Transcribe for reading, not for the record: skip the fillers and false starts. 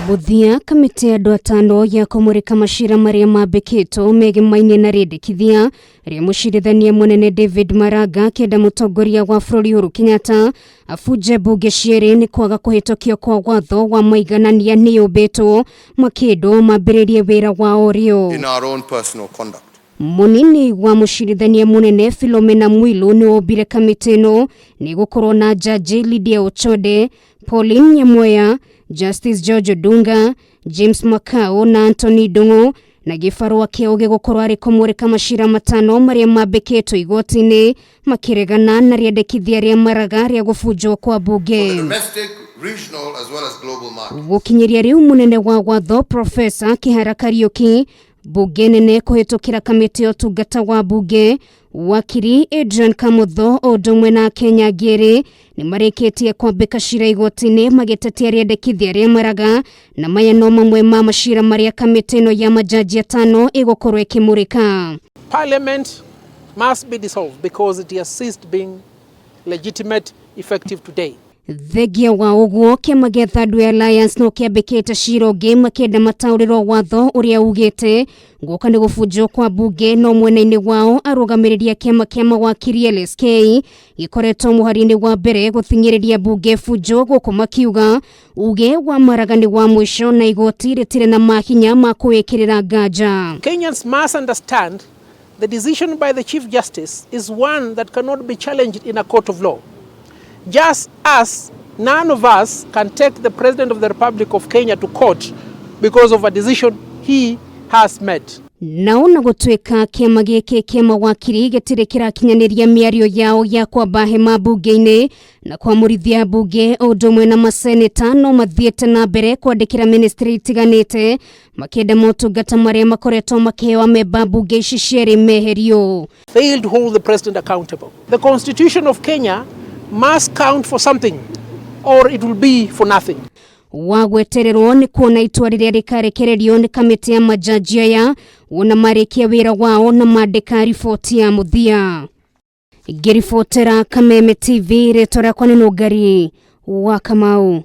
Mũthia kamĩtĩ ya andũ atano ya kũmũrĩka macira marĩa mambĩkĩtwo megemainie na rĩndĩkithia rĩa mũcirithania mũnene David Maraga akĩenda mũtongoria wa bũrũri Uhuru Kenyatta abunje mbunge cierĩ nĩ kwaga kũhĩtũkio kwa watho wa maiganania nĩyũmbĩtwo makĩndwo mambĩrĩrie wĩra wao rĩo. In our own personal conduct. Mũnini wa mũcirithania mũnene Philomena Mwilu nĩ wombire kamĩtĩ ĩno nĩ gũkorwo na jaji Lydia Ochode, Pauline Nyamweya, Justice George Odunga, James Makau na Anthony Ndung'u na gĩbarũa kĩao gĩgũkorwo arĩ kũmũrĩka macira matano marĩa mambĩkĩtwo igoti-inĩ makĩregana na rĩendekithia rĩa Maraga rĩa gũbunjwo kwa mbunge. For the domestic, regional as well as global market. Gũkinyĩria rĩu mũnene wa watho Profesa Kĩhara Kariũki, mbunge nene kũhĩtũkĩra kamĩtĩ ya ũtungata wa mbunge, wakiri Adrian Kamutho o ũndũ ũmwe na Akenya angĩ erĩ nĩ marĩkĩtie kwambĩka cira igoti-inĩ magĩtetia rĩendekithia rĩa Maraga, na maya no mamwe ma macira marĩa kamĩtĩ ĩno ya majaji atano ĩgũkorwo ĩkĩmũrĩka. Parliament must be dissolved because it has ceased being legitimate effective today. Thengia wa ũguo kĩama gĩa Third Way Alliance no kĩambĩkĩte cira ũngĩ makĩenda mataũrĩrwo watho ũrĩa ugĩte guoka nĩ gũbunjwo kwa mbunge, no mwena-inĩ wao arũgamĩrĩri a kĩama kĩa mawakiri LSK gĩkoretwo mũhari-inĩ wa mbere gũthing'ĩrĩria mbunge bunjwo gũkũ makiuga uge wa Maraga nĩ wa mũico na igoti rĩtirĩ na mahinya ma kũwĩkĩrĩra nganja. Kenyans must understand the decision by the Chief Justice is one that cannot be challenged in a court of law. Just as none of us can take the President of the Republic of Kenya to court because of a decision he has made. Nao na gũtuĩka kĩama gĩkĩ kĩa mawakiri gĩtirĩ kĩrakinyanĩria mĩario yao ya kwamba hema mbunge-inĩ na kwamũrithia mbunge o ũndũ ũmwe na maseneta, no mathiĩte na mbere kwandĩkĩra ministry itiganĩte makĩenda motungata marĩa makoretwo makĩheo amemba mbunge ici cierĩ meherio. Failed to hold the president accountable. The Constitution of Kenya must count for something or it will be for nothing. Wa gwetererwo nĩ kuona itua rĩrĩa rĩkarekererio nĩ kamĩtĩ ya majaji aya wona marĩkia wĩra wao na mandĩka riboti ya mũthia. Ngĩribotera Kameme TV, rĩtwa rĩakwa nĩ Nũngari wa Kamau.